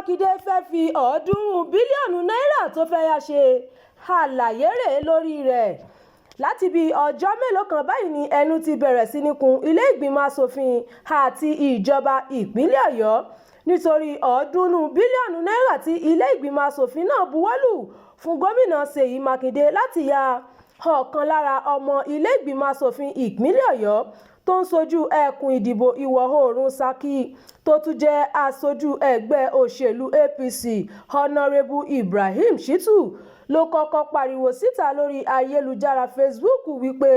Mákindé fẹ́ẹ́ fi 300 bílíọ̀nù náírà tó fẹ́ẹ́ yá ṣe àlàyé rèé lórí rẹ̀. Láti bíi ọjọ́ mélòó kan báyìí ni ẹnu ti bẹ̀rẹ̀ sí í kun ilé-ìgbìmọ̀ asòfin àti ìjọba ìpínlẹ̀ Ọ̀yọ́ nítorí 300 bílíọ̀nù náírà tí ilé-ìgbìmọ̀ asòfin náà buwọ́ lù fún gómìnà Ṣèyí Mákindè láti ya. Ọ̀kan lára ọmọ ilé-ìgbìmọ̀ asòfin ìpínlẹ̀ Ọ̀yọ́ tó ń ṣojú ẹkùn ìdìbò ìwọ̀-oòrùn Saki, tó tún jẹ́ aṣojú ẹgbẹ́ òṣèlú APC, Honorébù Ibrahim Shittu, ló kọ́kọ́ pariwo síta lórí ayélujára Facebook wípé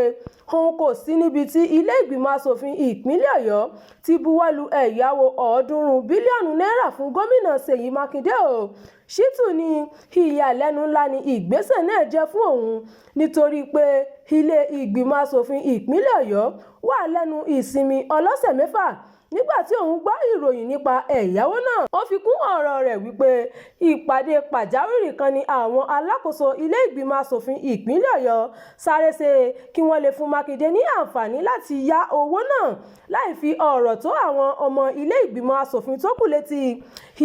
òun kò sí níbi tí ilé-ìgbìmọ̀ asòfin ìpínlẹ̀ Ọ̀yọ́ ti buwọ́ lu ẹ̀yáwó 300 bílíọ̀nù náírà fún gómìnà Ṣèyí Mákindè o. Shittu ní ìyàlẹ́nu ńlá ni ìgbésẹ̀ náà jẹ́ fún òun nítorí pé ilé ìgbìmọ̀ asòfin ìpínlẹ̀ Ọ̀yọ́ wà lẹ́nu ìsinmi ọlọ́sẹ̀ 6 nígbà tí òun gbọ́ ìròyìn nípa ẹ̀yáwó náà. Ó fi kún ọ̀rọ̀ rẹ̀ wípé ìpàdé pàjáwìrì kan ní àwọn alákòóso ilé ìgbìmọ̀ asòfin ìpínlẹ̀ Ọ̀yọ́ sáré ṣe kí wọ́n lè fún Mákindè ní àǹfààní láti yá owó náà láì fi ọ̀rọ̀ tó àwọn ọmọ ilé ìgbìmọ̀ asòfin tó kù létí.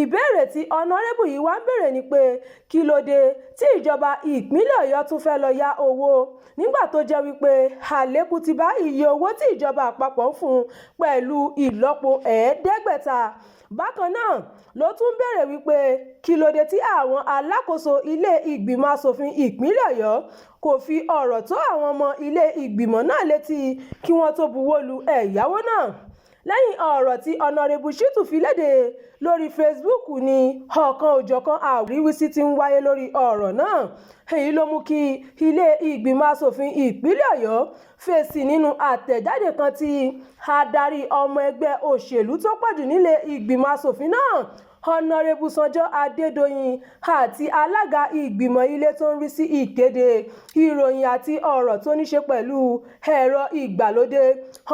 Ìbéèrè tí ọ̀nàrẹ́bù yìí wá ń béèrè ni pé kí ló dé tí ìjọba ìpínlẹ̀ Ọ̀yọ́ tún fẹ́ lọ yá owó nígbà tó jẹ́ wípé àlékún ti bá iye owó tí ìjọba àpapọ̀ ń fún pẹ̀lú ìlọ́po 500. Bákan náà ló tún béèrè wípé kí ló dé tí àwọn alákòóso ilé ìgbìmọ̀ asòfin ìpínlẹ̀ Ọ̀yọ́ kò fi ọ̀rọ̀ tó àwọn ọmọ ilé ìgbìmọ̀ náà létí kí wọ́n tó buwọ́ lu ẹ̀yáwó náà. Lẹ́yìn ọ̀rọ̀ tí Ọ̀nàrẹ́bù Shittu fi lédè lórí Facebook ní ọ̀kan-ò-jọ̀kan àríwísí tí ń wáyé lórí ọ̀rọ̀ náà. Èyí ló mú kí ilé ìgbìmọ̀ asòfin ìpínlẹ̀ Ọ̀yọ́ fèsì nínú àtẹ̀jáde kan tí adarí ọmọ ẹgbẹ́ òṣèlú tó pọ̀jù nílé ìgbìmọ̀ asòfin náà, Ọ̀nàrẹ́bù Sànjọ Adédọ̀yìn, àti alága ìgbìmọ̀ ilé tó ń rí sí ìkéde ìròyìn àti ọ̀rọ̀ tó ní ṣe pẹ̀lú ẹ̀rọ ìgbàlódé,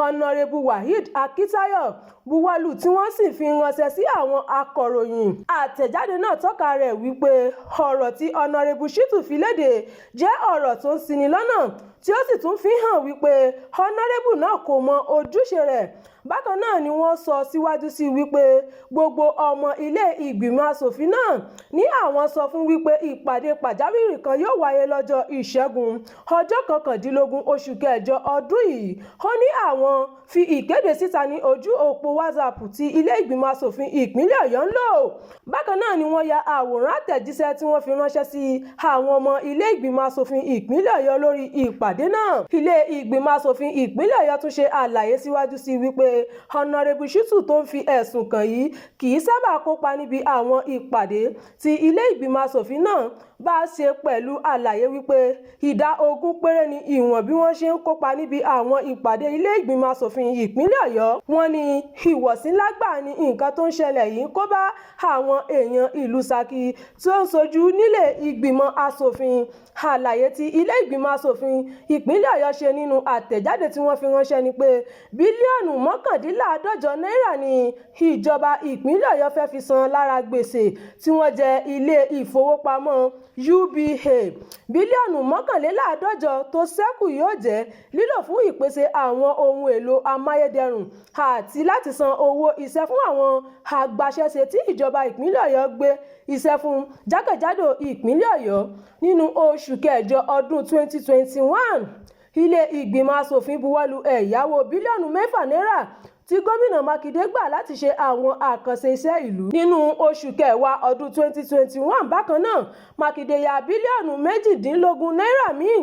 Ọ̀nàrẹ́bù Waheed Akíntayọ̀, buwọ́lù tí wọ́n sì fi ránṣẹ́ sí àwọn akọ̀ròyìn. Àtẹ̀jáde náà tọ́ka rẹ̀ wípé ọ̀rọ̀ tí Ọ̀nàrẹ́bù Shittu fi lédè jẹ́ ọ̀rọ̀ tó ń ṣini lọ́nà, tí ó sì tún fi hàn wípé ọ̀nàrẹ́bù náà kò mọ ojúṣe rẹ̀. Bákan náà ni wọ́n sọ síwájú sí wípé gbogbo ọmọ ilé ìgbìmọ̀ asòfin náà ní àwọn sọ fún wípé ìpàdé pàjáwìrì kan yóò wáyé lọ́jọ́ Ìṣẹ́gun, ọjọ́ 19 oṣù kẹjọ ọdún yìí. Ó ní àwọn fi ìkéde síta ní ojú òpó WhatsApp tí ilé ìgbìmọ̀ asòfin ìpínlẹ̀ Ọ̀yọ́ ń lò. Bákan náà ni wọ́n ya àwòrán àtẹ̀jíṣẹ́ tí wọ́n fi ránṣẹ́ sí àwọn ọmọ ilé ìgbìmọ̀ asòfin ìpínlẹ̀ Ọ̀yọ́ lórí ìpàdé náà. Ilé ìgbìmọ̀ asòfin ìpínlẹ̀ Ọ̀yọ́ tún ṣe àlàyé síwájú sí wípé Ọ̀nàrẹ́bù Shittu tó ń fi ẹ̀sùn kàn yìí kì í sábà kópa níbi àwọn ìpàdé tí ilé ìgbìmọ̀ asòfin náà bá ṣe, pẹ̀lú àlàyé wípé ìdá 20 péré ni ìwọ̀n bí wọ́n ṣe ń kópa níbi àwọn ìpàdé ilé ìgbìmọ̀ asòfin ìpínlẹ̀ Ọ̀yọ́. Wọ́n ní ìwọ̀sí ńlá gbáà ni nǹkan tó ń ṣẹlẹ̀ yìí ń kó bá àwọn èèyàn ìlú Ṣakí tó ń ṣojú nílé ìgbìmọ̀ asòfin. Àlàyé tí ilé ìgbìmọ̀ asòfin ìpínlẹ̀ Ọ̀yọ́ ṣe nínú àtẹ̀jáde tí wọ́n fi ránṣẹ́ ni pé 49 bílíọ̀nù náírà ni ìjọba ìpínlẹ̀ Ọ̀yọ́ fẹ́ fi san lára gbèsè tí wọ́n jẹ ilé ìfowópamọ́ UBA. 51 bílíọ̀nù tó ṣẹ́kù yóò jẹ́ lílò fún ìpèsè àwọn ohun èlò amáyédẹrùn àti láti san owó iṣẹ́ fún àwọn agbaṣẹ́ṣe tí ìjọba ìpínlẹ̀ Ọ̀yọ́ gbé iṣẹ́ fún jákèjádò ìpínlẹ̀ Ọ̀yọ́. Nínú oṣù kẹjọ ọdún 2021, ilé ìgbìmọ̀ asòfin buwọ́lu ẹ̀yáwó 6 bílíọ̀nù náírà tí gómìnà Mákindè gbà láti ṣe àwọn àkànṣe iṣẹ́ ìlú. Nínú oṣù kẹwàá ọdún 2021 bákan náà, Mákindè ya 28 bílíọ̀nù náírà míì.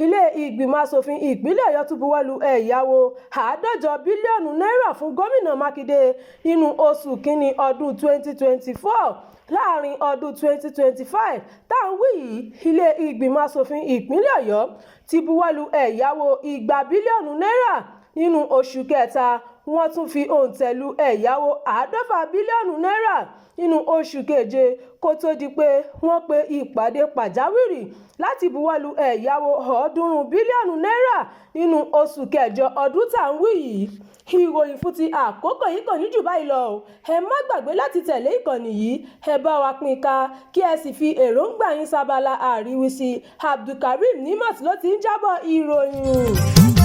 Ilé ìgbìmọ̀ asòfin ìpínlẹ̀ Ọ̀yọ́ tún buwọ́lu ẹ̀yáwó 50 bílíọ̀nù náírà fún gómìnà Mákindè nínú oṣù kínní ọdún 2024. Láàrin ọdún 2025 tá à ń wí yìí, ilé ìgbìmọ̀ asòfin ìpínlẹ̀ Ọ̀yọ́ ti buwọ́lu ẹ̀yáwó 200 bílíọ̀nù náírà. Nínú oṣù kẹta, wọ́n tún fi òǹtẹ̀ lu ẹ̀yáwó 50 bílíọ̀nù náírà nínú oṣù keje, kó tóó di pé wọ́n pe ìpàdé pàjáwìrì láti buwọ́lu ẹ̀yáwó 300 bílíọ̀nù náírà nínú oṣù kẹjọ ọdún tá à ń wí yìí. Ìròyìn fún ti àkókò yìí kò ní jù báyìí lọ o. Ẹ má gbàgbé láti tẹ̀lé ìkànnì yìí, ẹ bá wa pín ká, kí ẹ sì fi èròǹgbà yín sábala àríwísí. Abdulkareem Nimat ló ti ń jábọ̀ ìròyìn.